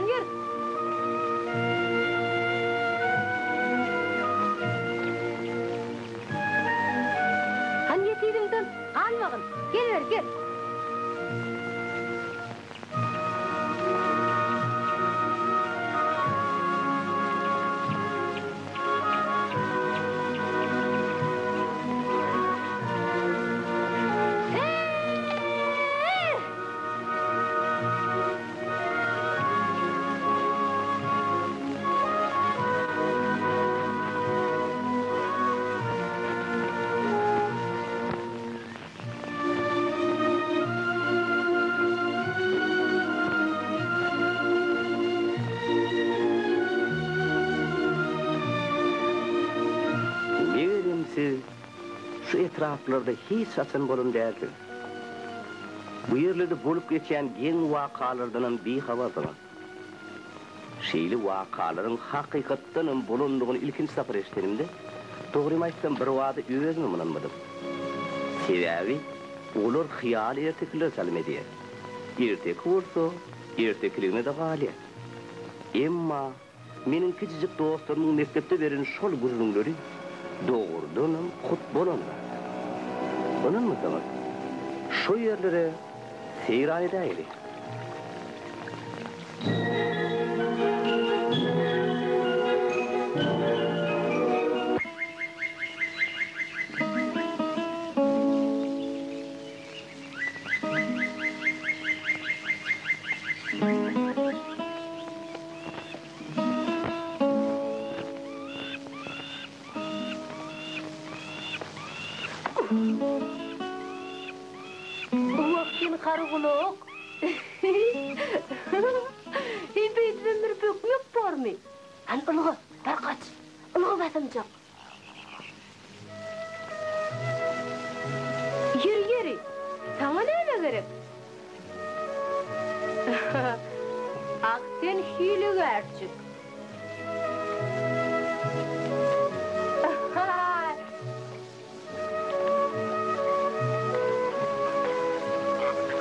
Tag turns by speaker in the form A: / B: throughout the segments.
A: Hany ýör! Hany ýet yzyňdan, galmagyn! Gel beri, gel!
B: Megerem siz şu etraplarda hiç haçan bolan dälsiňiz. Bu ýerlerde bolup geçýän geň wakalardanam bihabarsyňyz. Şeýle wakalaryň hakykatdanam bolandygyny ilkinji sapar eşidenimde, dogrymy aýtsam, birbada özümem ynanmadym. Sebäbi olar hyýaly ertekilere çalym edýär. Erteki bolsa, ertekiligine-de galýar. Emma meniň kiçijik dostlarymyň mekdepde beren şol gürrüňleri dogrudanam hut bolan zat. Ynanmasaňyz, şo ýerlere seýran edäýeli.
A: Wah sen garagulak! Heý beýdibem bir bökmek bormy? Hany ylga, bar gaç, ylga basymjak. Ýeri, ýeri, saňa näme gerek? Ah sen hilegärçik!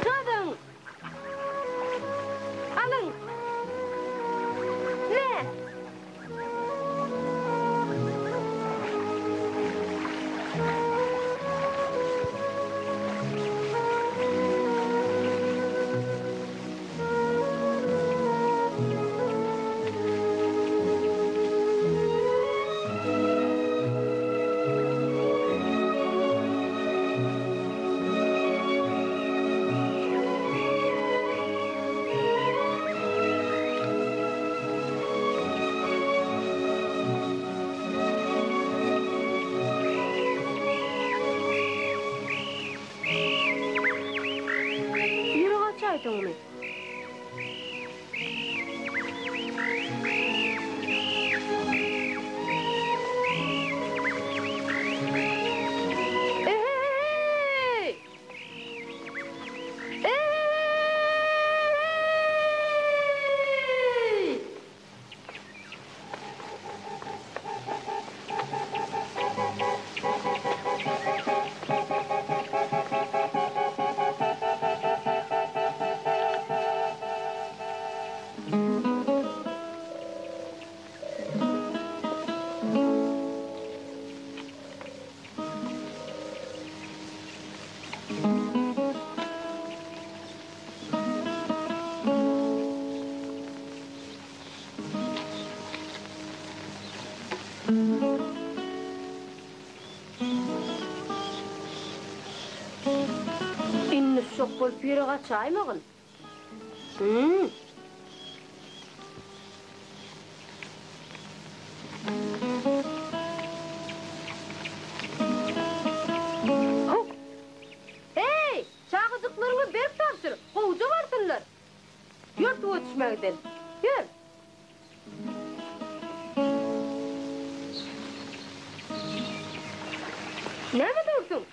A: Çözüň! Alyň! Me! Ýürek açaýdyňmy? Ehe-he-heý! Ehe-he-heý! Indi şok bolup ýere gaçaýmagyn. Hü. Huk! Heý, çagajyklaryňy berk tabşyr, gowja barsynlar. Ýör suwa düşmäge gidelim. Ýör! Näme dursuň?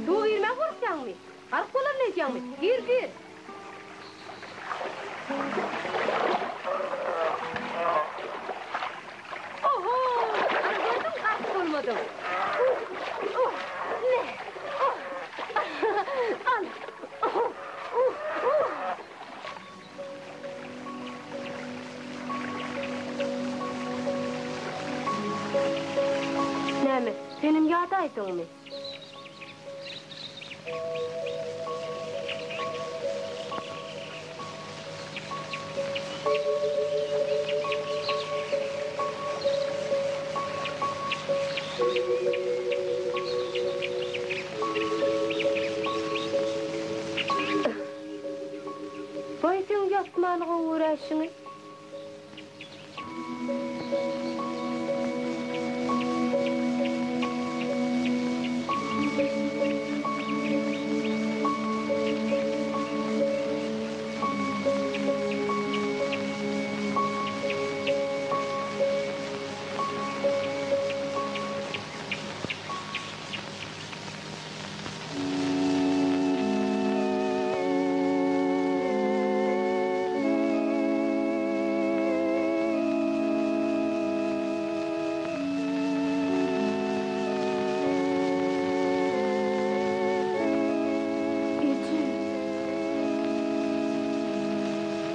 A: Suwa girmäge gorkýaňmy? Gark bolaryn öýdýäňmi? Gir, gir! Oho! Ana gördüňmi gark bolmadyň. Uh! Me! Oh! Al! Oh! Uh! Uh! Baraýdyňmy? Baý seň ýatmany gowy göräýşiňi. Eje.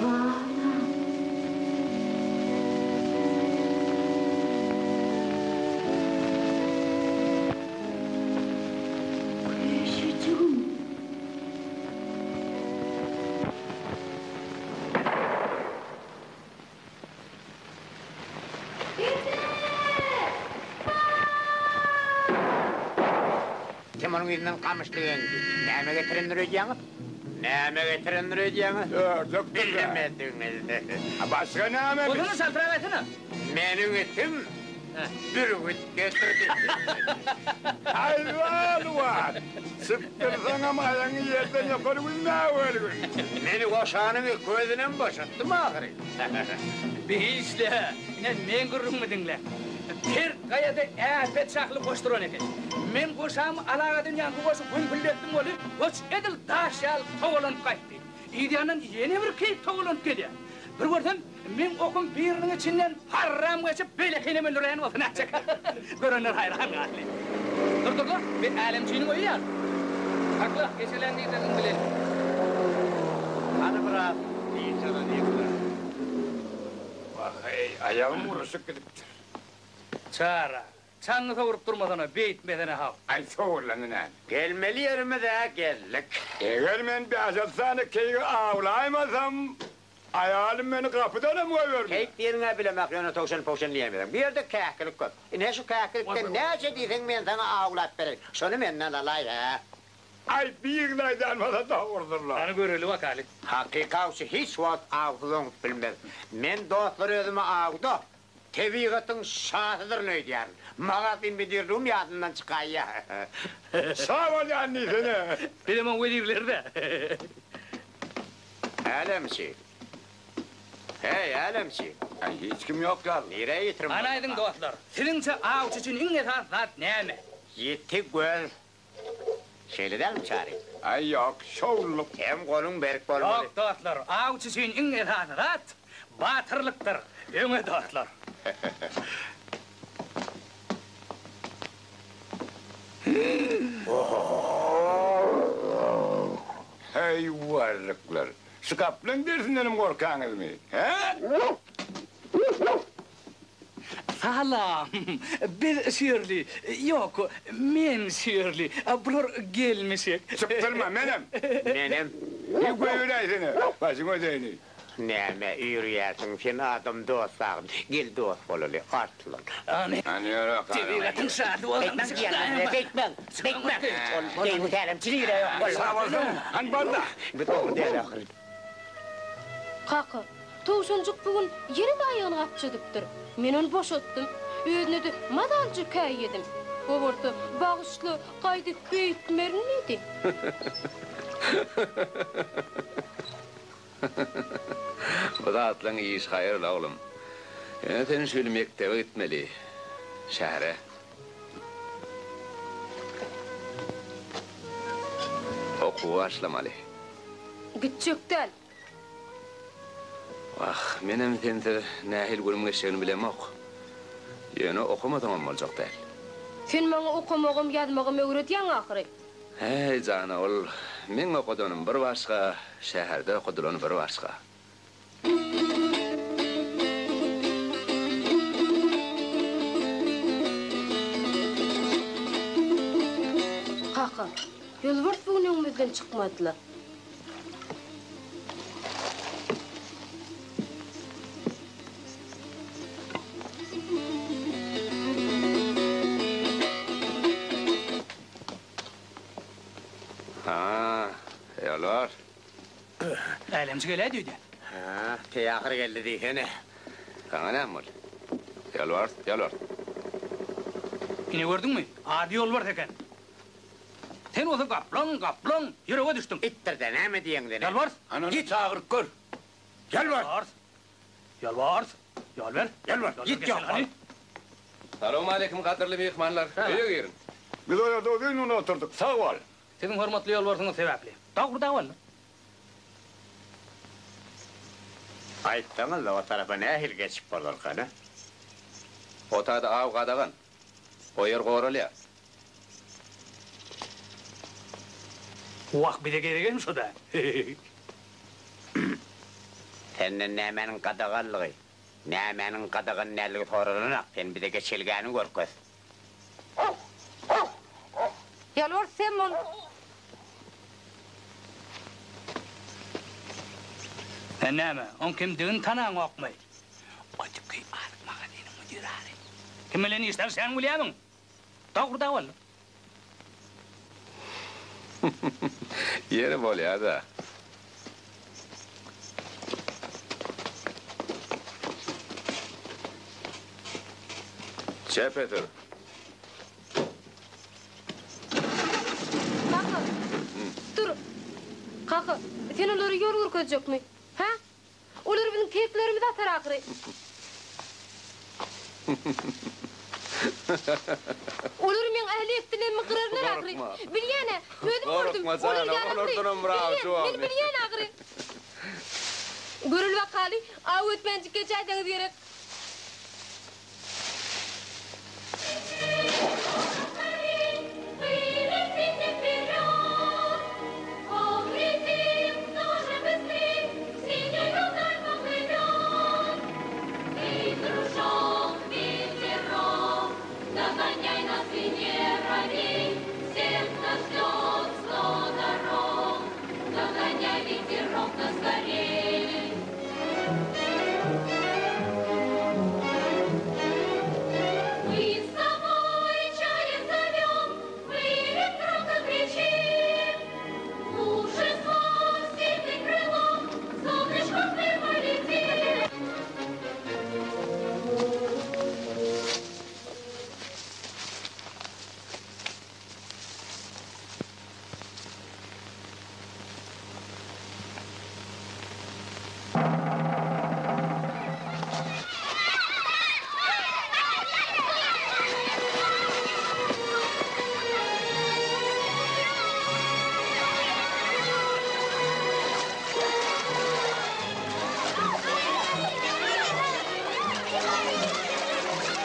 A: Balam. Köşejigim.
C: Kim onuň yzyndan gamyşly eňdi. Näme getirendir öýdýäňiz? Näme getirendir öýdýäňiz?
D: Ördekdir-dä.
C: Bilmediňiz.
D: Başga näme?
E: Bolsana çaltrak aýtsana.
C: Meniň itim bürgüt getirdi.
D: Haýwan-wan! Çypdyrsaňam aýagyňy ýerden ýokary üzmäwergin.
C: Meni goşanyň közünem boşatdym ahyry.
E: Beýişle, ine meň gürrüňimi diňle. Pert gaýada äpet şahly goş duran eken. Men goşamy alagadan ýaňky goşy gümpüldetdim weli, goş edil daş ýaly togalanyp gaýtdy. Yz ýandan ýene bir keýik togalanyp gelýär. Bir görsem, meň okum biriniň içinden parram geçip, beýlekinem öldüräýen bolsa nätjek. Görenler haýran galdy. Dur, dur-la, bi älemçiniň öýi ýaly. Sakla, geçelän diýseňiň bileli.
C: Hany biraz dynç alalyk-la.
D: Wah-eý, aýagym guruşyp gidipdir.
E: Çara, çaňňy sowrup durmasana, beýtmesene haw.
D: Aý, sowurlandy näme?
C: Gelmeli ýerimiz-ä geldik.
D: Eger men bäş-alty sany keýigi awlaýmasam, aýalym meni gapydanam goýbermez.
C: Keýik diýeniň-ä bilemok, ýöne towşan-powşan diýäýmeseň. Bu ýerde käkilik köp. Ine, şu käkilikden näçe diýseň men saňa awlap bereýin. Şony menden alaý, hä?
D: Aý, birini aýdan bolsa dogrudyr-la.
E: Hany göreli bakaly.
C: Hakyky awçy hiç wagt awsyz oňup bilmez. Men dostlar özümi awda tebigatyň şasydyryn öýdýärin. Magazin müdirligim ýadymdan çykaýýa.
D: Şa bolýan diýsene.
E: Bizem oň wezirleri-dä.
C: Älemçi. Heý, älemçi.
D: Aý, hiç kim ýok ýaly.
C: Nirä ýitirim
E: Hany aýdyň dostlar, siziňçe awçy üçin iň esasy zat näme?
C: Ýiti göz. Şeýle dälmi, Çary?
D: Aý, ýok, şowlulyk.
C: Hem goluň berk bolmaly.
E: Ýok, dostlar, awçy üçin iň esasy zat batyrlykdyr. Öňe, dostlar!
D: Heý, warlyklar! Şu gaplaň derisindenem gorkaňyzmy, hä?
E: Salam! Biz şu ýerli. Ýok, men şu ýerli. Bular gelmişek.
D: Çypdyrma, menem!
C: Menem.
D: Bir goýberäýsene, başyň ödeýini.
C: Näme üýrýärsiň, sen adam dost sagyn. Gel dost bolaly, arslan.
E: Hany,
D: Hany ýöre,
E: tebigatyň şasy bolsaň,
C: Beýtmäň diýýän, beýtmäň, beýtmäň. Ol beýni tälimçi nire ýok bol.
D: Sag bolsun, hany bar-da.
C: Bu dogry däl ahyry.
A: Kaka, towşanjyk bu gün ýene-de aýagyny gapjadypdyr. Men ony boşatdym. Özüne-de mazalyja käýedim. O bolsa, Bagyşla, gaýdyp beýtmerin diýdi.
F: Bu zatlaň işi haýyrly, oglum. Ýöne sen şu ýyl mekdebe gitmeli. Şähere. Okuwa başlamaly.
A: Gitjek däl.
F: Wah, menem sensiz nähili günüm geçjegini bilemok. Ýöne okamasaňam boljak däl.
A: Sen maňa okamagam, ýazmagam öwredýäň ahyry.
F: Häý, jana, ol meň okadanym bir başga, şäherde okadylany bir başga.
A: Kaka, ýolbars bu gün öňümizden çykmady-la.
F: Ha, ýolbars.
E: Älemçi geläýdi öýdýän.
C: Hä, teýahyr geldi diýsene.
F: Saňa näme boldy? Ýolbars, ýolbars.
E: Ine gördüňmi, ady ýolbars eken. Sen bolsa gaplaň, gaplaň, ýürege düşdüň.
C: Itdir-dä, näme diýeňde näme?
E: Ýolbars!
D: Anany git çagyryp gör. Ýolbars!
E: Ýolbars! Ýolbars! Ýol ber!
D: Ýolbars,
E: Ýol ber,
D: git
E: geçeli
D: ýok
E: hany.
F: Salowmaleýkim gadyrly myhmanlar, öýe giriň.
D: Biz o ýerde uzyn gün oturdyk, sag bol.
E: Siziň hormatly ýolbarsyňyz sebäpli. Dogry dawandyr.
C: Aýtsaňyzla, o tarapa nähili geçip bolarkan, a?
F: O taýda aw gadagan. O ýer goralýar.
E: Wah, bize geregem şo-da.
C: Senden nämäniň gadaganlygy, nämäniň gadagan däldigi soralanak, sen bize geçelgäni görkez.
A: Ýalbar sen bol.
E: Sen näme, oň kimdigini tanaňokmy? O tüki azyk magazynyň müdiri hany. Kim bilen iş salşýanyňy bilýärmiň? Dogry da boldy.
F: Ýeri bolýa-da. Çepe sür.
A: Kaka, dur. Kaka, sen olara ýol görkezjekmi? Hä? Olar biziň keklerimizi atar ahyry. Olar meň ähli ekdilerimi gyrarlar ahyry. Bilýän-ä, özüm gördüm. Olar ýaragly. Bilýän, men bilýän ahyry. Göreli bakaly, aw ötmänjik geçäýseňiz gerek.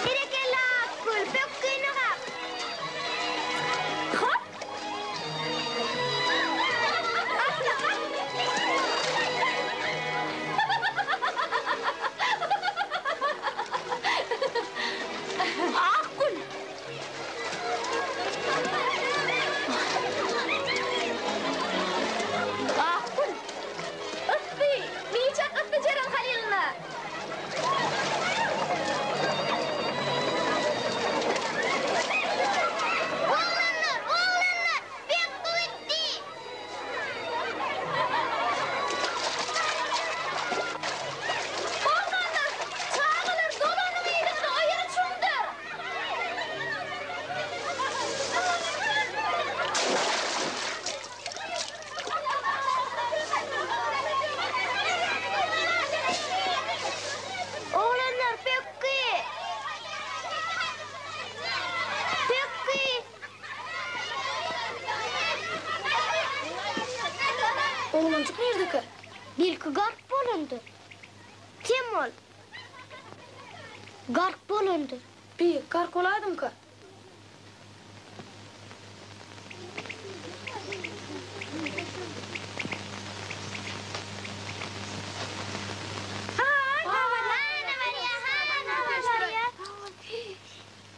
G: Berekella, Akgül, pökgini gap! Hop! Akgül! Akgül! Yssy! Biçak yssy Jeren Halylyna! Oglanlar, oglanlar! Pökgi gitdi! Oglanlar, çagalar dolanyň yzyňyza, o ýeri çuňdur! Oglanlar pökgi! Pökgi!
H: Oglanjyk nirdekä?
G: Belki gark bolandyr. Sem bol. Gark bolandyr.
H: Bi, gark bolaýdymyka?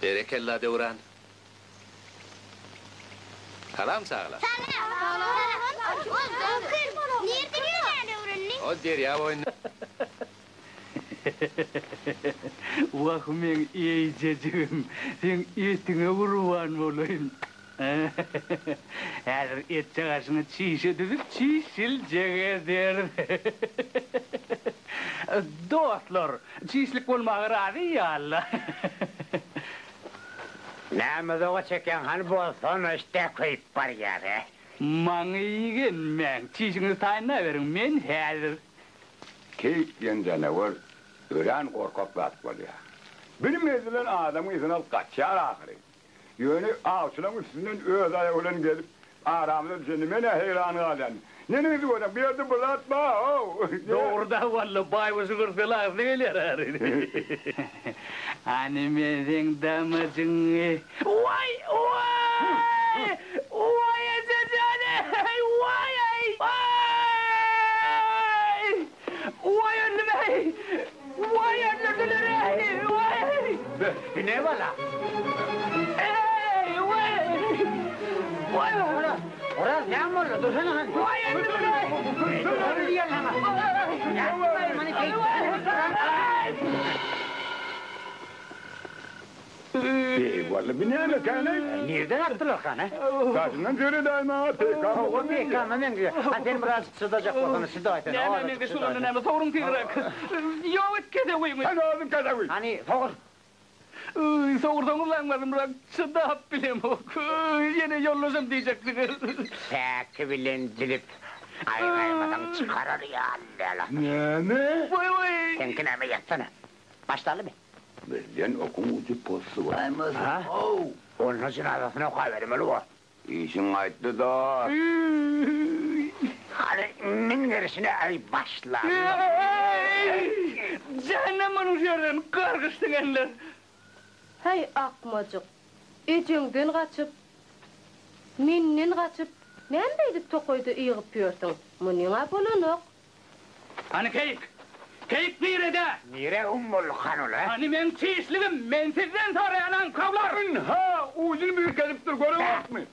F: Berekella Döwran. Salam çagalar.
G: Salam. Salam. Nirde ýüzmäni öwrendiň?
F: O derýa boýunda.
E: Wah meň eýjejigim, seň etiňe gurban bolaýyn. Häzir etjek aşyňy çişe düzüp çişiljek ederis. Dostlar, çişlik bolmaga razy ýa-la.
C: Näme uzaga çekýäň, hany bolsana, işdä köýüp barýar-ä.
E: Maňa igenmäň, çişiňizi taýynlaberiň, men häzir.
D: Keýik diýen janawar örän gorkak zat bolýar. Bir mezzilen adamyň yzyny alyp gaçýar ahyry. Ýöne awçylaryň üstünden öz aýagy bilen gelip, aramyza düşende men-ä heýran galýan. Neneňsi görýäň, bu ýerde bir zat bar-ow!
E: Dogry-da, walla, baýguşy görse lagzy gelýär ahyry. Hany men seň damajyňy. Waý, waý! Waý, eje jan-eý! Waý-eý! Waý! Waý, öldüm-eý! Waý öldürdüler-eý! Waý!
C: Bu ne bala?
E: Eý! Waý! Waý!
C: Oraz, Oraz näme boldy? Dursana hany.
E: Waý öldürdüler-eý!
C: Dur diýýän saňa. Ýatmaý, muny
D: Eý, walla, bu näme ekeni?
C: Nirden atdylar hany?
D: Daşyndan seredäý maňa, PK
C: Hawa, PK-ma meňzeýär. Ha, sen biraz çydajak bolsaň, çydaýsana.
E: Näme meňzeş bolanda näme, sogruň tizräk. Ýok et kesewiňi.
D: Sen özüň kesewi.
C: Hany, sogur.
E: Sogursaňyz aňmazymrak, çydap bilemok. Ýene ýoldaşam diýjeksiňiz.
C: Päki bilen dilip, gaýgaýmasaň çykarar ýaly däl.
D: Näme?
E: Waý-waý!
C: Seňki näme, ýatsana. Başlalymy?
D: Birden okuň ujy poslaýmasa.
C: Ha? Onda jynazasyny okabermeli bor.
D: Işiň gaýtdy dost.
C: Hany, min gerişine aý başla.
E: Eý! Jähennem boluň şu ýerden, gargyş siňenler!
A: Häý, akmajyk, ejeňden gaçyp, menden gaçyp, näme beýdip tokaýda ýygyp ýörsüň? Munyň-a bolanok.
E: Hany keýik? Keýik nirede?
C: Nire um boldy han ol, hä?
E: Hany meň çişligim? Men sizden soraýan aňkawlar!
D: Ynha, ujuny bürkedipdir, göreňokmy?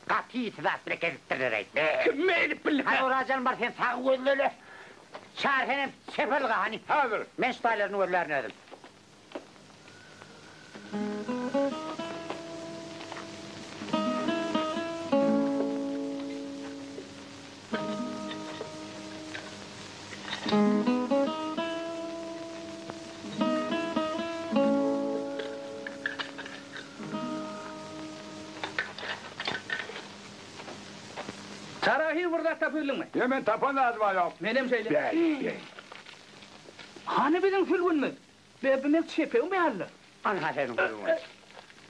C: Gaty ýiti zat bile kesipdirler-eý.
E: Kim beýdip bildi?
C: Hany Orajan bar, sen sag gözlele. Çary senem çep ylga, hany.
D: Häzir.
C: Men şu taýlaryny gözlärin özüm.
E: Çara hil bir zat tapybildiňmi?
D: Ýa men tapan zadym-a ýok.
E: Menem şeýle.
D: Bäý, bäý.
E: Hany biziň sülgünimiz? Be, bu meň çepegim ýaly-la.
C: Anha seniň sülgüniň.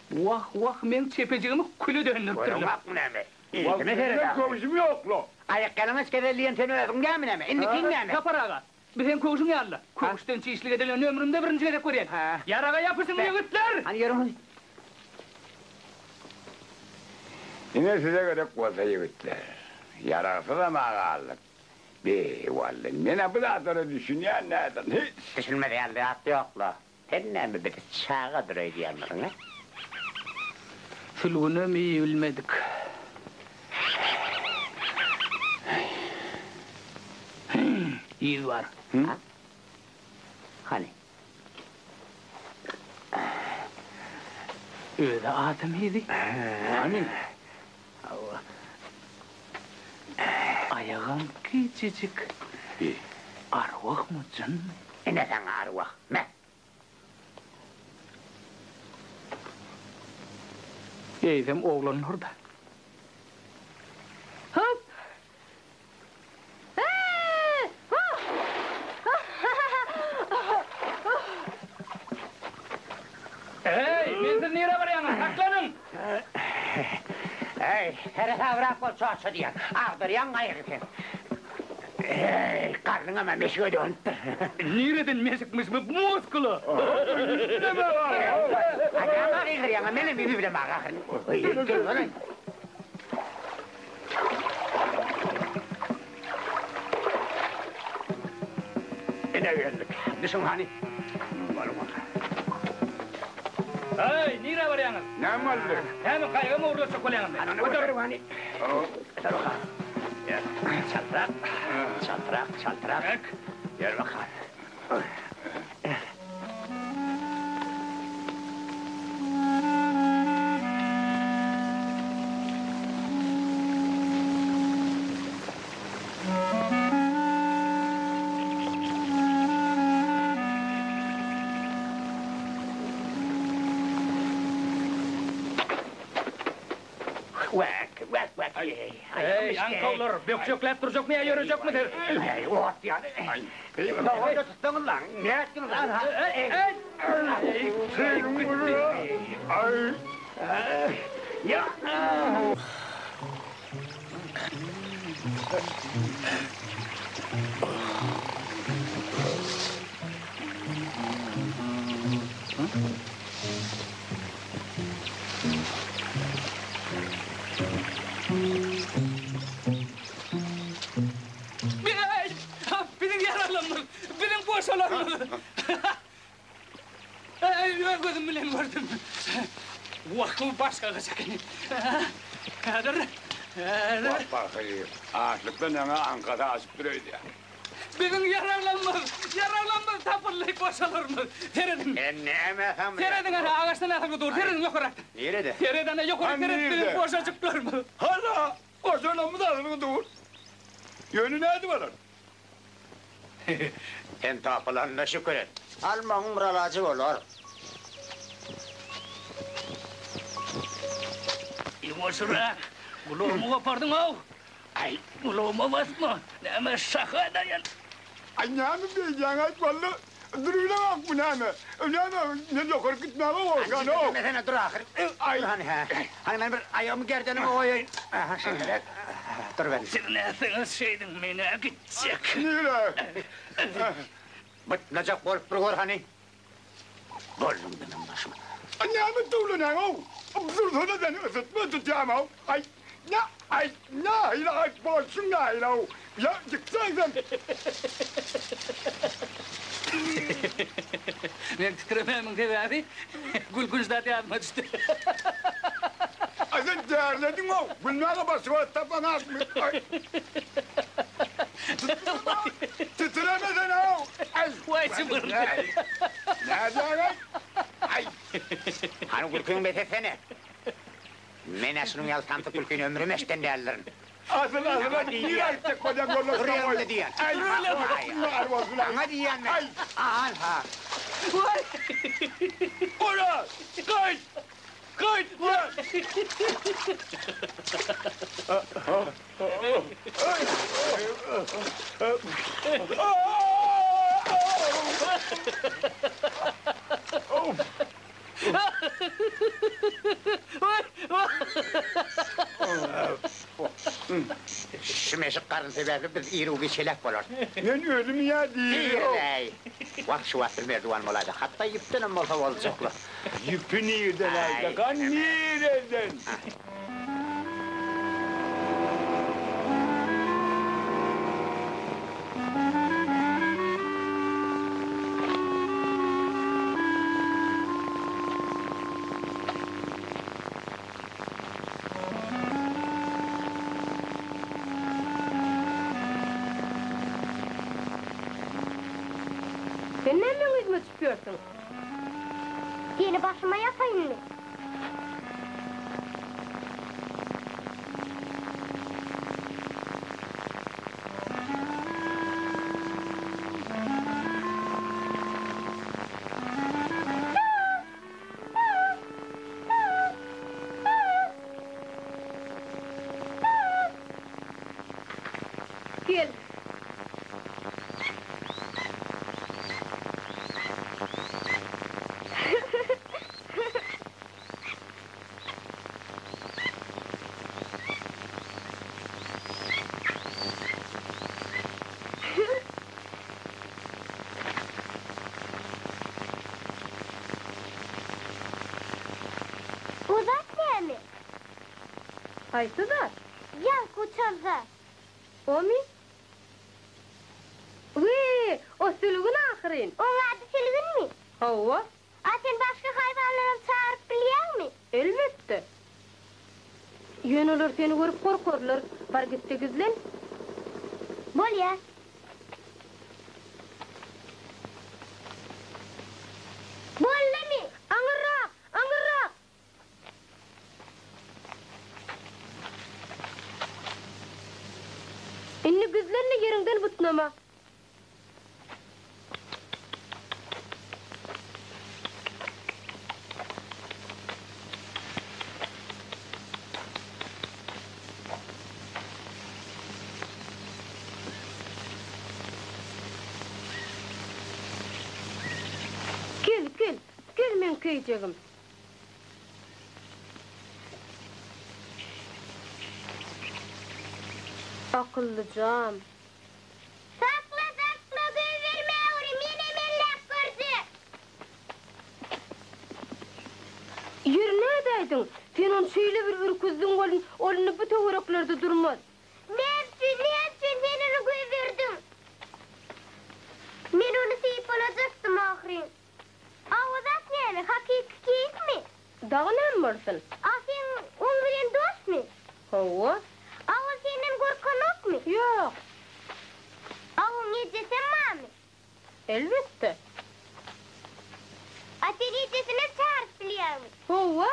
E: Wah, wah, meň çepejigimi küle dönderipdirler.
C: Görüňakmy näme?
D: Wah,
C: Ýüzüme seret
D: meniň
C: ahyry.
D: köwşüm ýok-la.
C: Aýakýalaňaç gezel diýen sen özüň dälmi näme? Indikiň näme?
E: Sapar aga, bu seň köwşüň ýaly-la. Köwüşden çişlik edilenini ömrümde birinji gezek görýän. Ýaraga ýapyşyň, ýigitler!
C: Hany ýörüň hany.
D: Ine size gerek bolsa ýigitler. Ýaragsyzam-a galdyk. Be, wally, men-ä bu zatlara düşünýän däldim hiç.
C: Düşünmez ýaly zat ýok-la. Sen näme bizi çagadyr öýdýänmidiň, a?
E: Sülgünem iýibilmedik. Yz bar.
C: Ha? Hany?
E: Özi adam yzy.
D: Hany?
E: Hawa. Aýagam kiçijik. Arwahmy, jynmy?
C: Ine saňa arwah, me!
E: Eýsem oglanlar-da.
A: Hop! Eý!
E: Eý, mensiz nirä barýaňyz? Saklanyň!
C: Eý, seresabrak bol, çoça diýýän. Agdarýaň gaýygy sen. Eý, garnyňam-a meşige dönüpdir.
E: Nireden meşikmiş bu muskula?
C: Aý, näme gygyrýaň-a, menem ýüzi bilemok ahyryn. Dursana. Ine geldik. Düşüň hany. Boluň.
E: Heý, nirä barýaňyz?
D: Näme boldy?
E: Näme, gaýygymy ogurlatjak bolýaňyzmy?
C: Hany ony göter hany. Göter bakalym. Ýör, çaltrak, çaltrak, çaltrak. Ýör bakalym. Wäk, wäk, wäk.
E: Eý, aňkawlar, bökjekläp durjakmy ýa ýörejekmi siz?
C: Eý, ot ýaly. Nowada tutsaňyz lan, nätdiňiz lan?
E: Eý,
D: Aý.
C: Ýa.
E: Biziň ýaralarymyz, biziň goşalarymyz. Öz gözüm bilen gördüm. Wah, bu başga gyş ekeni. Häzir, häzir.
D: Wah, pahyr, açlykdan ýaňa aňkasy aşypdyr öýdýän.
E: Biziň ýaraglarymyz, ýaraglarymyz tapyldy, goşalarymyz. Serediň.
C: Men näme samraýan?
E: Serediň, ana, agaçdan asylgy dur. Serediň ýokarakda.
C: Nirede?
E: Seret, ana, ýokary seret, biziň goşajyklarymyz.
D: Hana, goşalarymyz asylgy dur. Ýöne nädip alar?
C: Sen tapylanyna şükür et. Almagyň bir alajy bolar.
E: Ýuwaşrak, gulagymy gopardyň-ow! Aý, gulagyma basma, näme şaha daýan.
D: Aý, näme beýdýäň-aýt walla, durubilemok bu näme? Näme, men ýokaryk gitmäge gorkýan-ow.
C: Mesene dur ahyry. Aý. Dur hany, hä. Hany men bir aýagymy gerdenime goýaýyn. Aha, şeýleräk. Dur ben.
E: Siz nätseňiz şeýdiň, men-ä gitjek.
D: Nirä?
C: Bytnajak bolup bir gör hany. Bolduň meniň başyma.
D: Aý, näme döwlenäň-ow? Dursana sen, ysytma tutýam-ow. Aý, nä, aý, nähili aý bolşuň nähili-ow? Ýa, gitseň sen.
E: Meň titremämiň sebäbi gülkünç zat ýadyma düşdi.
D: Aý sen derlediň-ow, gülmäge başga zat tapaňakmy? Aý. Titremesene-ow! Aý.
E: Waý jybyr.
D: Nädýäň-aý? Aý.
C: Hany gülküňi bes etsene. Men-ä şunuň ýaly samsyk gülkini ömrüm eşiden däldirin.
D: Asyl asyl aýt nirä gitjek bolýaň ýoldaş
C: Dur ýeriňde diýýän.
D: Aý bar bolsun aý.
C: Saňa diýýän men. Anha.
D: Ora gaýt gaýt diýýän.
C: Şu meşik garyn sebäpli biz iru-giç heläk bolarys.
D: Men ölüm ýa diri.
C: Diri-läý. Wah, şu wagt bir merdiwan bolaýsa, hatda ýüpdenem bolsa boljakly.
D: Ýüpi nirden alsak, a nireden?
A: Sen näme meň yzyma düşüp ýörsüň?
G: Seni başyma ýapaýynmy?
A: Gel.
G: O zat näme?
A: Haýsy zat?
G: Ýaňky uçan zat.
A: Omy? Wiý, o sülgün ahyryn.
G: Oň ady sülgünmi?
A: Hawa.
G: A sen başga haýwanlaram çagyryp bilýäňmi?
A: Elbetde. Ýöne olar seni görüp gorkarlar. Bar git-de gizlen.
G: Bolýa. Boldumy?
A: Aňyrrak! Aňyrrak! Indi gizlen-de ýeriňden butnama. Gel, gel, gel meň köýjegim. Akyllyjam.
G: Sakla, sakla, goýbermäweri, menem elläp görjek.
A: Ýeri nädäýdiň? Sen ony şeýle bir ürküzdiň welin, ol indi bu töwereklerde durmaz.
G: Näme üçin, näme üçin sen ony goýberdiň? Men ony sypalajakdym ahyryn. A o zat näme, hakyky keýikmi?
A: Dagy näme bolsun?
G: A sen oň bilen dostmy?
A: Hawa.
G: A ol senden gorkanokmy?
A: Ýok.
G: A oň ejesem barmy?
A: Elbetde.
G: A sen ejesinem çagyryp bilýäňmi?
A: Hawa.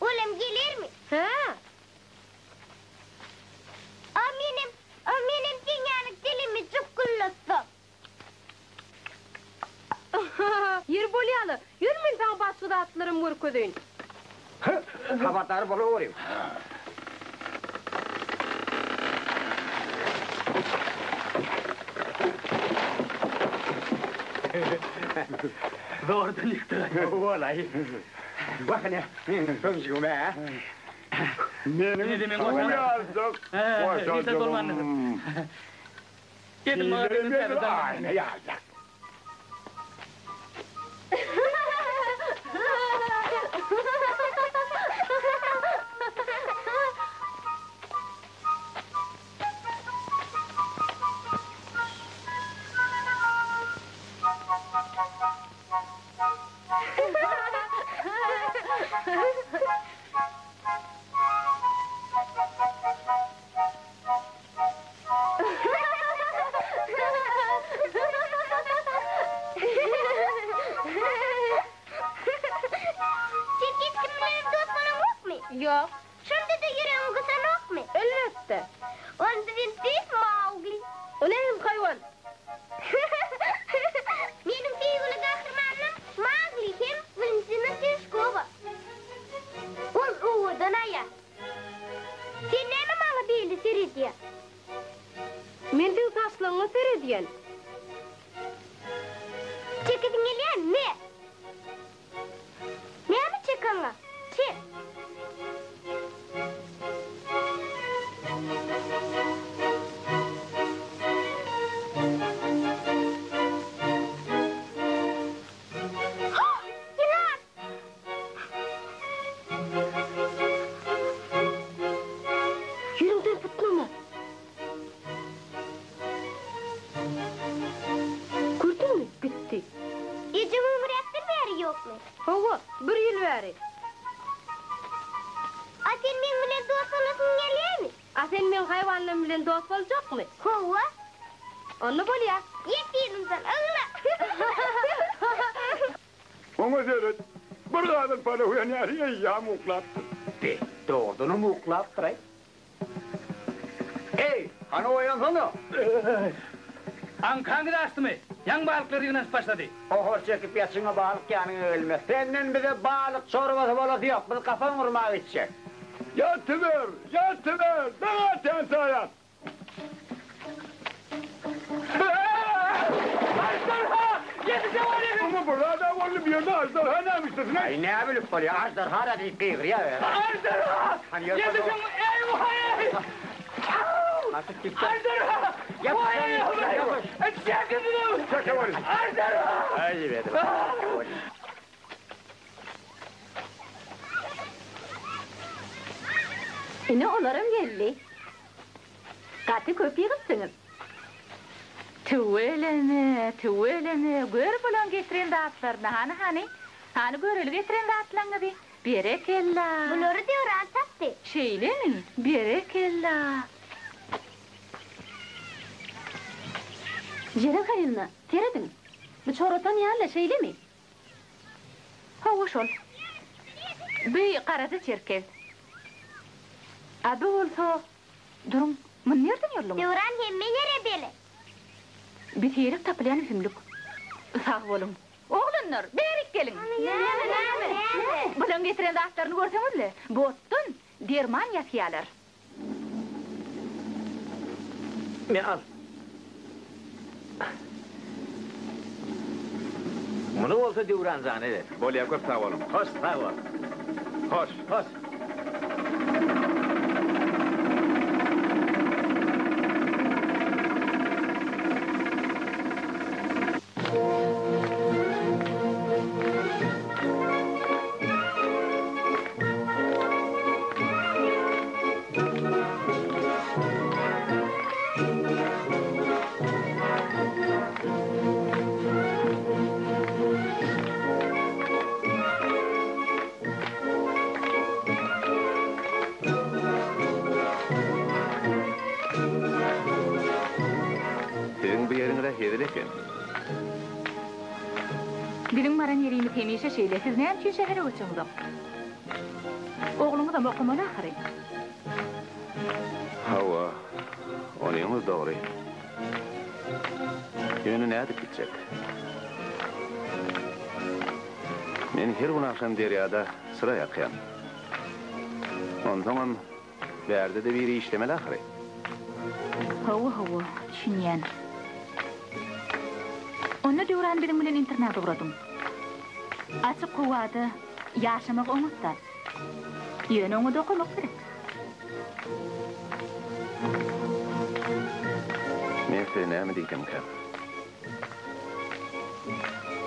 G: Olam gelermi?
A: Hä.
G: A menem, a menem seň ýaly dilimi jukguldatsam?
A: Ýeri bolýa-la, ýör men saňa başga zatlaram görkezeýin.
C: Habardar bolaweriň.
E: Zordan ýykdyk.
C: Walaý. Wah ine, meniň kömjügim-ä.
D: Meniň suw ýaljak goşajygym.
E: Edil
D: edil aýna ýaljak.
G: Sen hiç kim bilenem dost bolaňokmy?
A: Ýok.
G: Şonda-da ýüregiň gysanokmy?
A: Elbetde.
G: Onda sen tüýs Maugli.
A: O nähili haýwan?
G: Meniň söýgüli gahrymanym Maugli hem Walentina Tereshkowa. Ol owadan aýal. Sen näme maňa beýle seredýäň?
A: Men seň saçlaryňa seredýän.
G: Çekesiň gelýärmi? Me! Näme çekaňa? Çek! Ýylan!
A: Ýeriňden butnama. Gördüňmi, gitdi.
G: Ejeň öňräkden bäri ýokmy?
A: Hawa, bir ýyl bäri.
G: A sen meň bilen dost bolasyň gelýärmi?
A: A sen meň haýwanlarym bilen dost boljakmy?
G: Hawa.
A: Onda bolýa.
G: Ýet yzymdan, ogla!
D: Oňa seret, bir gazan palaw ýanýar, eýýäm uklapdyr.
C: Be, dogrudanam uklapdyr-aý. Eý, hany oýansana!
E: Aňkaňyz açdymy? Ýaňy balyklar ýygnanyşyp başlady.
C: Ohor çekip ýatyňa balyk ýanyňa gelmez. Senden bize balyk çorbasy bolasy ýok, biz gapan gurmaga gitjek.
D: Ýatyber, ýatyber, daň atýança ýat!
E: Aždarha! Ýetişe bolýar!
D: Muňa bir zad-a boldy, bu ýerde aždarha näme işlesin-eý?
C: Aý, näbilip bolýar, aždarha-da diýip gygyrýar özi.
E: Aždarha! Ýetişiň, eý-waý! Aždarha! Waý-waý! Çekilin! Aždarha!
I: Ine olaram geldi. Gaty köp ýygypsyňyz. Tüweleme, tüweleme, gör bulaň getiren zatlaryny, hany, hany. Hany göreli getiren zatlaňňyzy. Berekella!
G: Bulary Döwran tapdy.
I: Şeýlemi? Berekella! Jeren Halylyna, serediň! Bu çoratan ýaly-la, şeýlemi? Hawa, şol. Bu garaja çerkez. A bu bolsa, duruň, muny nirden gördüňiz?
G: Döwran hemme ýere belet.
I: Bi seýrek tapylýan ösümlik. Sag boluň. Oglanlar, bärik geliň!
G: Näme, näme?
I: Bulaň getiren zatlaryny görseňiz-le, bu otdan derman ýasýalar.
E: Me al. Muny bolsa Döwran jana ber.
F: Bolýa köp sag boluň.
E: Hoş sag bol.
F: Hoş.
E: Hoş.
F: Siziň bu ýeriňiz-ä hezil eken.
I: Biziň baran ýerimiz hemişe şeýle, siz näme üçin şähere göçeňzok? Ogluňyzam okamaly ahyry.
F: Hawa, onyňyz dogry. Ýöne nädip gitjek? Men her gün agşam derýada çyra ýakýan. Onsoňam bärde-de biri işlemeli ahyry.
I: Hawa, hawa, düşünýän. Onda Döwran biziň bilen internada ugradyň. Açyk howada ýaşamak oňat zat. Ýöne oňa-da okamak gerek.
F: Men size näme diýsemkäm?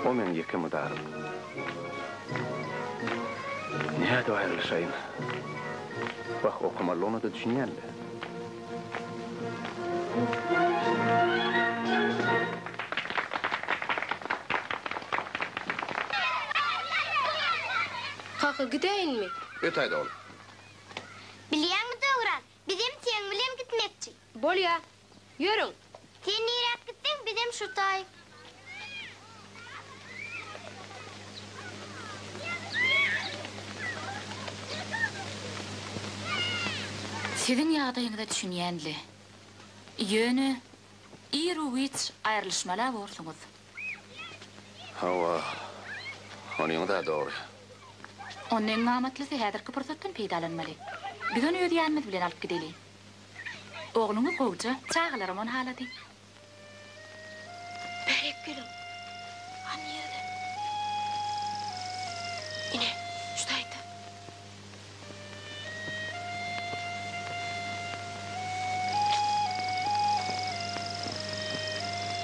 F: O meň ýeke mydarym. Nädip aýrylyşaýyn? Wah, okamalygyna-da düşünýän-le.
A: Kaka, gidäýinmi?
F: Ötäýde oglum.
G: Bilýäňmi, Döwran, bizem seň bilen gitmekçi.
A: Bolýa. Ýörüň.
G: Sen niräk gitseň, bizem şu taý.
J: Siziň ýagdaýyňyza düşünýän-le. Ýöne iru-giç aýrylyşmaly-a borsuňyz.
F: Hawa, onyňyz-a dogry.
J: Onda iň amatlysy häzirki pursatdan peýdalanmaly. Biz ony öz ýanymyz bilen alyp gideli. Ogluňyz gowja, çagalaram ony halady.
A: Bärik geliň. Han nirede? Ine, şu taýda.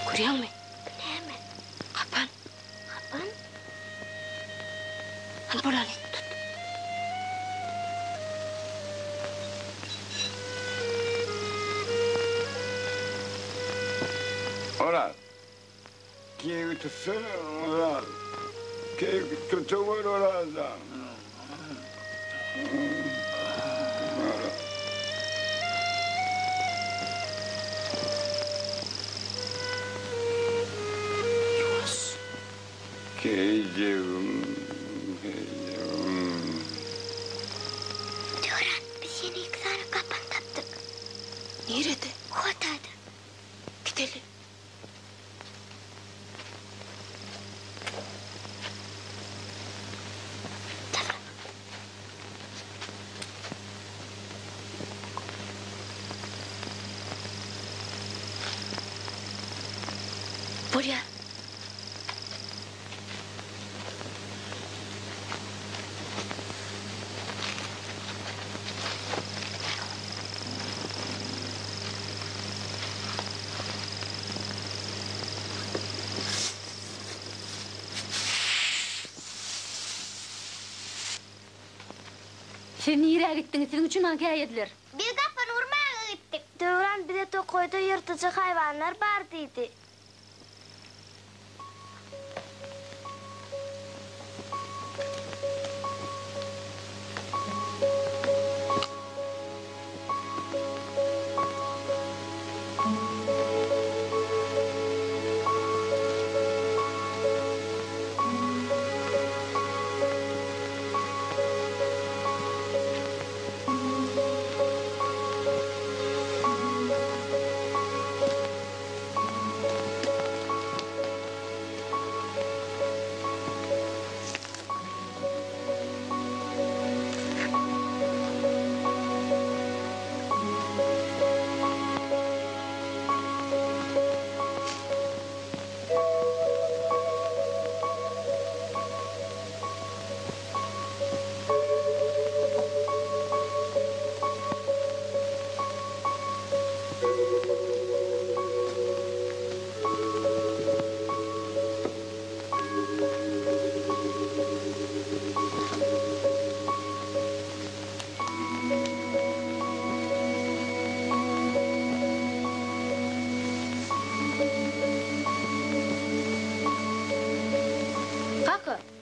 A: Görýäňmi?
G: Bu näme?
A: Gapan.
G: Gapan?
A: Hany bolaly, tut.
D: Oraz, keýigi tutsana, Oraz. Keýigi tutaweri, Oraz jan.
A: Ýuwaş.
D: Keýijigim, keýijigim.
G: Döwran, biz ýene iki sany gapan tapdyk.
A: Nirede?
G: Hotada.
A: Gideli. Bolýar.
I: Siz nirä gitdiňiz? Siziň üçin maňa käýediler.
G: Biz gapyny urmaga gitdik. Döwran bize tokaýda ýyrtyjy haýwanlar bar diýdi.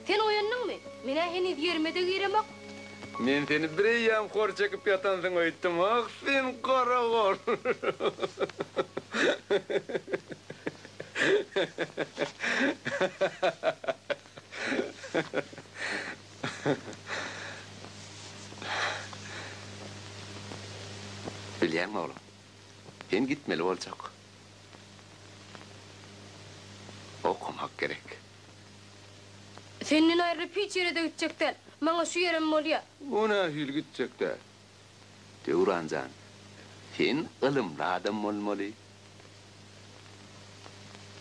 A: Sen oýandyňmy? Men-ä heniz ýerime-de giremok.
F: Men seni bireýýäm hor çekip ýatansyň öýtdüm. Ah, sen garagol! Bilýäňmi, oglum, sen gitmeli boljak. Okamak gerek.
A: Senden aýrylyp hiç ýere-de gitjek däl. Maňa şu ýerem bolýa.
F: O nähili gitjek däl? Döwran jan, sen ylymly adam bolmaly.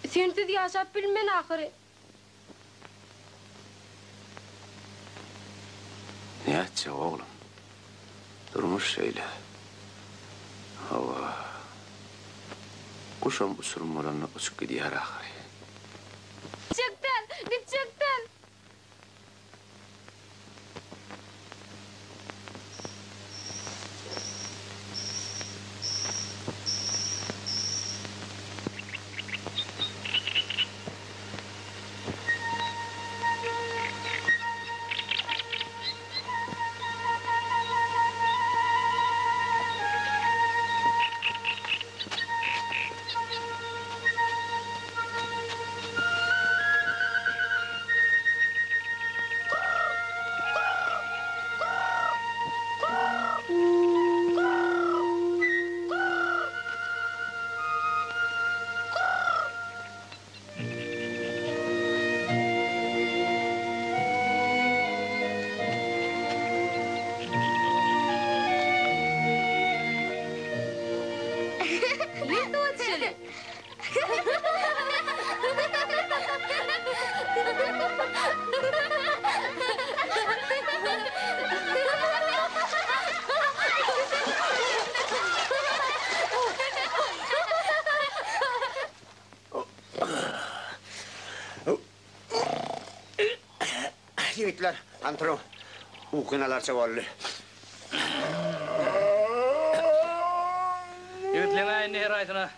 A: Sensiz ýaşap bilmen ahyry.
F: Nätjek oglum. Durmuş şeýle. Hawa. Guşam uçurym bolanda uçup gidýär ahyry.
A: Gitjek däl! Gitjek däl! Ýet oçeli.
C: Ýigitler, hany turuň. Ukynalarça boldy.
E: Ýigitleň-ä indi her haýsyna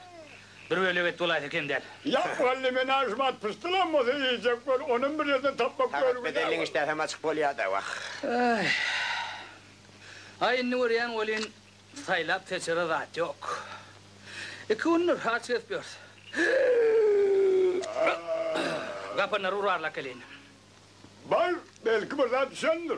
E: bir bölek et bolaýsa kem däl.
D: Ýa mugallym ene şumat pyşdylam bolsa iýjek bol, onam bir ýerden tapmak
C: Sagat
D: görgüli-ä
C: bedelliň
D: bol.
C: işdäsem açyk bolýa-da, wah.
E: Aý. Aý indi görýän welin saýlap-seçere zat ýok. Iki gündür aç gezip ýörüs. Gapanlary urarlap geleýin.
D: Bar, belki bir zat düşendir.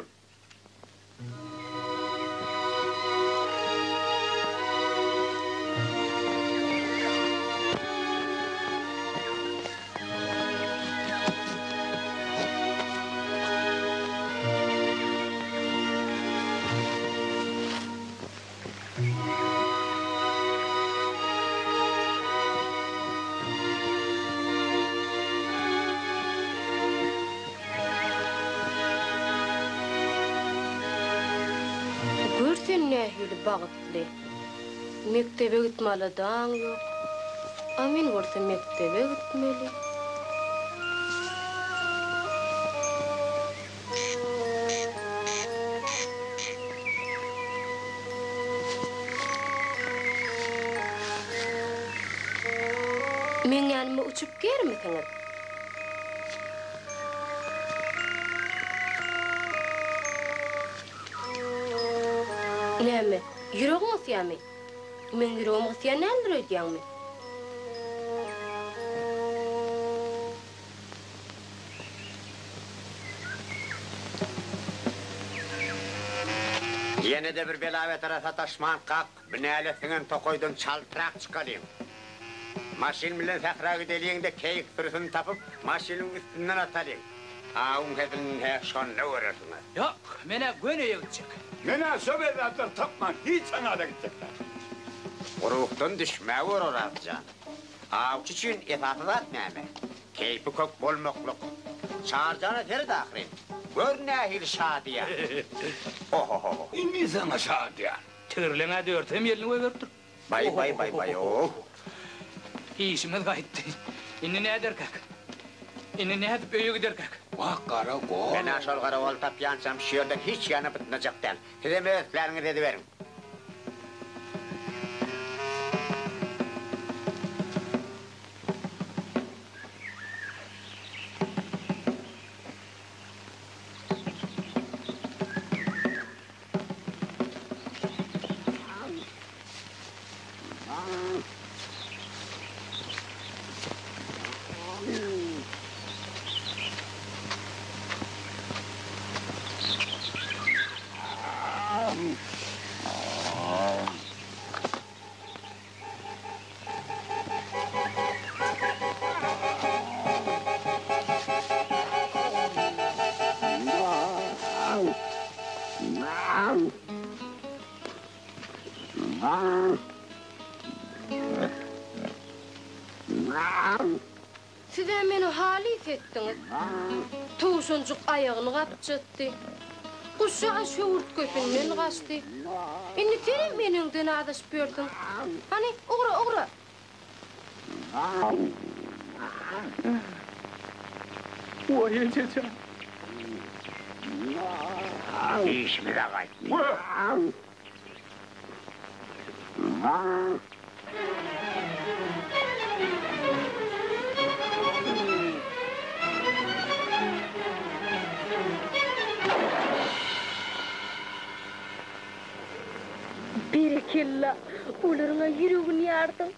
A: Gör sen nähili bagtly. Mekdebe gitme aladaň ýok. A men bolsa mekdebe gitmeli. Meň ýanyma uçup germisiňiz? Näme, ýüregiň gysýamy? Meň ýüregim gysýan däldir öýdýäňmi?
C: Ýene-de bir bela-betara sataşmankak, binäle siňen tokaýdan çaltrak çykalyň. Maşyn bilen sähra gideliň-de, keýik sürüsini tapyp, maşynyň üstünden atalyň. Awuň hezilini-hä şonda görersiňiz.
E: Ýok, men-ä göni öýe gitjek.
D: Men-ä şo bezzatlar tapman hiç aňada gitjek däl.
C: Ruhdan düşmäwer, Oraz jan. Awçy üçin esasy zat näme? Keýpi kök bolmaklyk. Çarjana seret ahyryn. Gör nähili şadyýan. Ohohoho.
D: Indi saňa şadyýan.
E: Tigirleň-ä dörtüsem ýelini goýberipdir.
C: Baý baý baý baý-ow.
E: Işimiz gaýtdy. Indi näderkäk? Indi nädip öýe giderkäk?
D: Wah, gara gol.
C: Men-ä şol gara goly tapýançam şu ýerden hiç ýana bytnajak däl. Sizem öz islänňizi ediberiň.
A: Siz-ä meni halys etdiňiz. Towşanjyk aýagyny gapjatdy. Guşjagaz höwürtgesinden gaçdy. Indi senem eneňden azaşyp ýörsüň. Hany, ugra, ugra!
E: Waý, eje jan!
C: Işimize gaýtdy.
A: Berekella, olaryň-a ýüregini ýardyň.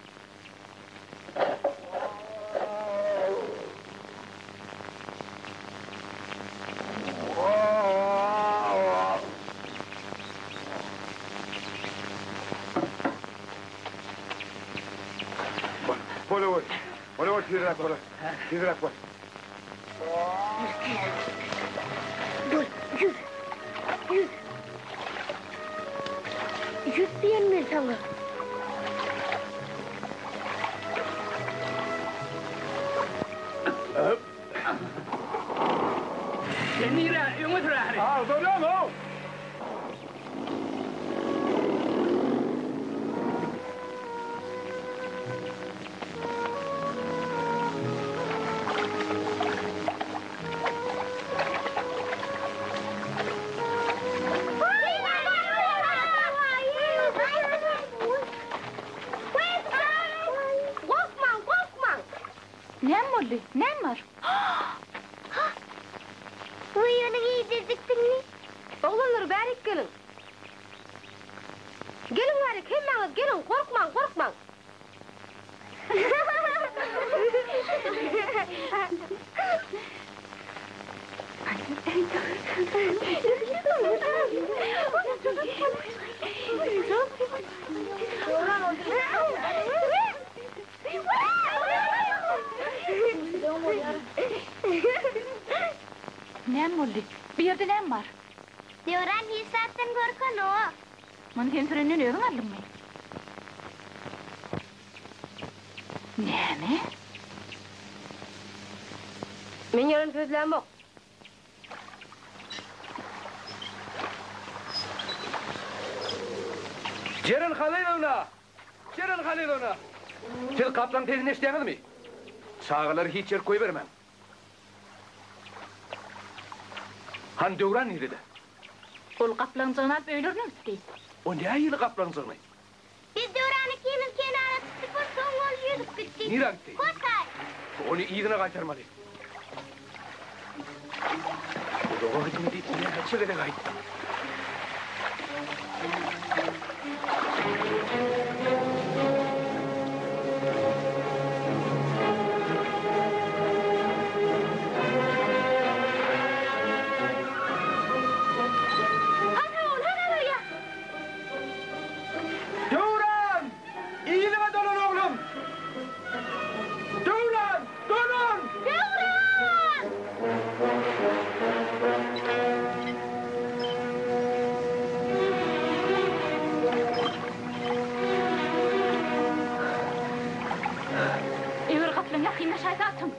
D: Bol, bol, bol, tizräk bol, tizräk bol.
G: Bol, ýüz, ýüz. Ýüz diýen men saňa.
E: Sen nirä, öňe sür ahyry.
D: Agdarýan-ow!
A: Gorkmaň, gorkmaň!
I: Näme boldy? Näme bar?
G: Weý, ony iýdirdiksiňmi?
A: Oglanlar, bärik geliň. Geliň bärik, hemmäňiz geliň, gorkmaň, gorkmaň!
I: Näme boldy? Bu ýerde näme bar?
G: Döwran hiç zatdan gorkanok.
I: Muny sen sürenden özüň aldyňmy? Näme?
A: Men ýalan sözlämok.
E: Jeren Halylowna! Jeren Halylowna! Siz gaplaň sesini eşidýäňizmi? Çagalary hiç ýerik goýbermäň. Hany Döwran nirede?
I: Ol gaplaňjygyny alyp öýlerine gitdi.
E: O nähili gaplaňjygyny?
G: Biz Döwran ikimiz kenara çykdyk we soň ol ýüzüp gitdi.
E: Nirä gitdi?
G: Hoşaý!
E: Ony yzyna gaýtarmaly. Uzaga gitme diýip näçe gezek aýtdym.
A: Hana ol, hana barýa!
E: Döwran! Yzyňa dolan oglum! Döwran! Dolan!
G: Döwran!
I: Eger gaplaň ýakynlaşaýsa atyň!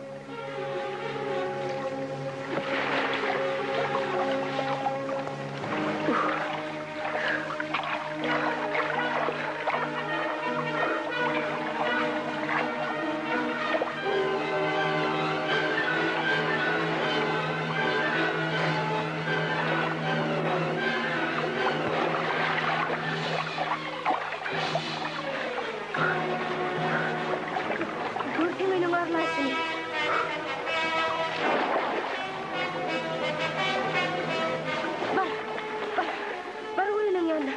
A: Görseň meniň arlaýşymy. Bar, bar, bar Gülüniň ýanyna.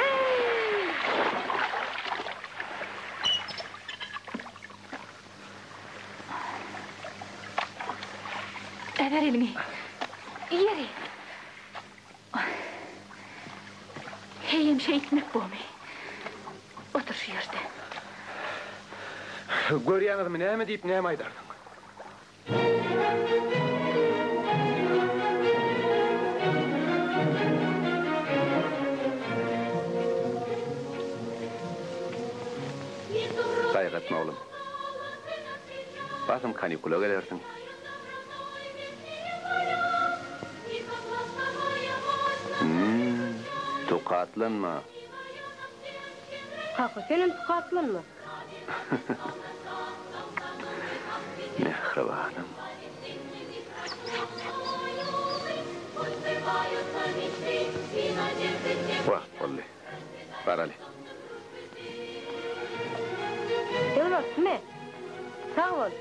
A: Eý!
I: Äber eliňi. Ýeri. Heýem şeýtmek bormy? Otur şu ýerde.
E: Görýäňizmi, näme diýip näme aýdarsyň?
F: Gaýgy etme oglum. Basym kanikula gelersiň. Hüm, tukatlanma.
A: Kaka, senem tukatlanma.
F: Mähribanym. Wagt boldy. Baraly.
A: Döwlet, me. Sag bol.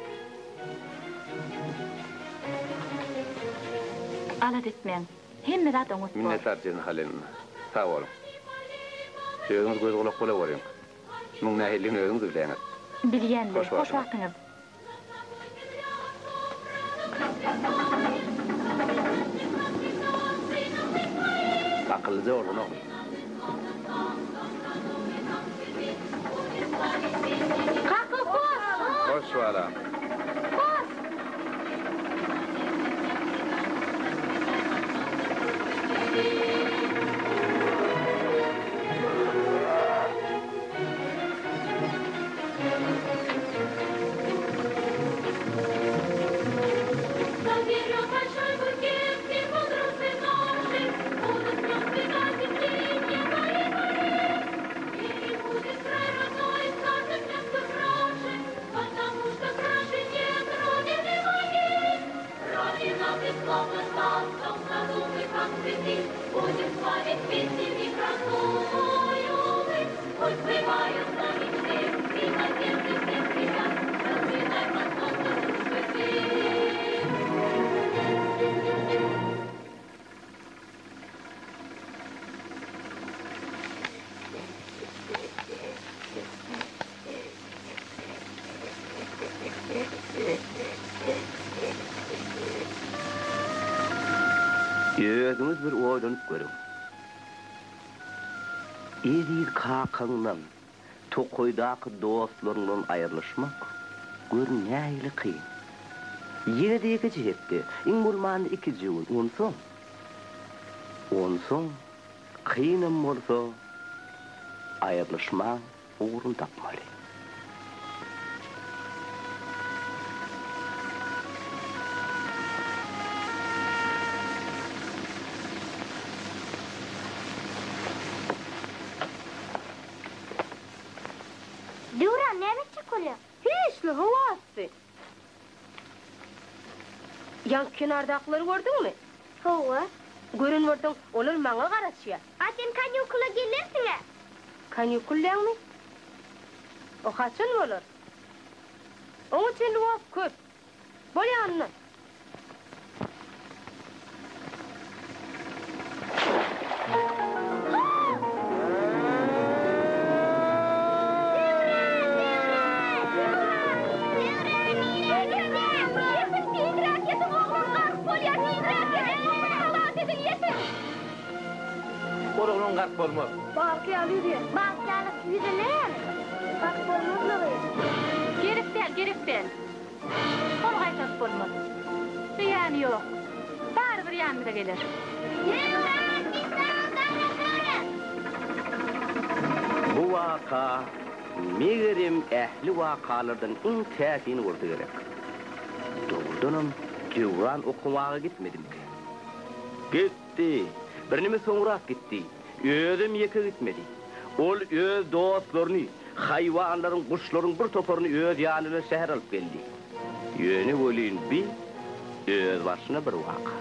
I: Alada etmäň. Hemme zat oňat bor.
F: Minnetdar Jeren Halylovna. Sag boluň. Özüňiz göz-gulak bolaweriň. Muň nähilidigini özüňiz bilýäňiz.
I: Bilýän-le.
F: Hoş
I: Hoş
F: wagtyňyz.
I: wagtyňyz.
F: Akyllyja bolgun ogul.
A: Kaka, hoş!
F: Hoş balam.
A: Hoş!
B: Özüňiz bir oýlanyp görüň. Eziz kakaňdan, tokaýdaky dostlaryňdan aýrylyşmak, gör nähili kyn. Ýene-de ýekeje hepde, iň bolmanda ikije gün, onsoň, onsoň kynam bolsa aýrylyşmaň ugruny tapmaly.
G: Döwran, näme etjek bolýaň?
A: Hiç-le, howa asty. Ýaňky kenardakylary gördüňmi?
G: Hawa.
A: Gören bolsaň, olar maňa garaşýar.
G: A sen kanikula gelersiň-ä?
A: Kanikul diýýäňmi? O haçan bolar? Oňa çenli wagt köp. Bol ýanyndan.
F: Ol oglan gark bolmaz.
H: Balyk ýaly ýüzýär.
G: Balyk ýaly ýüze näme? Gark bolmazlygy.
I: Gerek däl, gerek däl. Ony gaýtaryp bolmaz. Zyýany ýok. Barybir ýanymyza geler.
G: Döwran, biz saňa garaşarys.
B: Bu waka, megerem, ähli wakalardan iň täsini bolsa gerek. Dogrudanam, Döwran okamaga gitmedimikä? Gitdi. Birneme soňrak gitdi. Özem ýeke gitmedi. Ol öz dostlaryny, haýwanlaryň, guşlaryň bir toparyny öz ýany bilen şähere alyp geldi. Ýöne welin bi özbaşyna bir waka.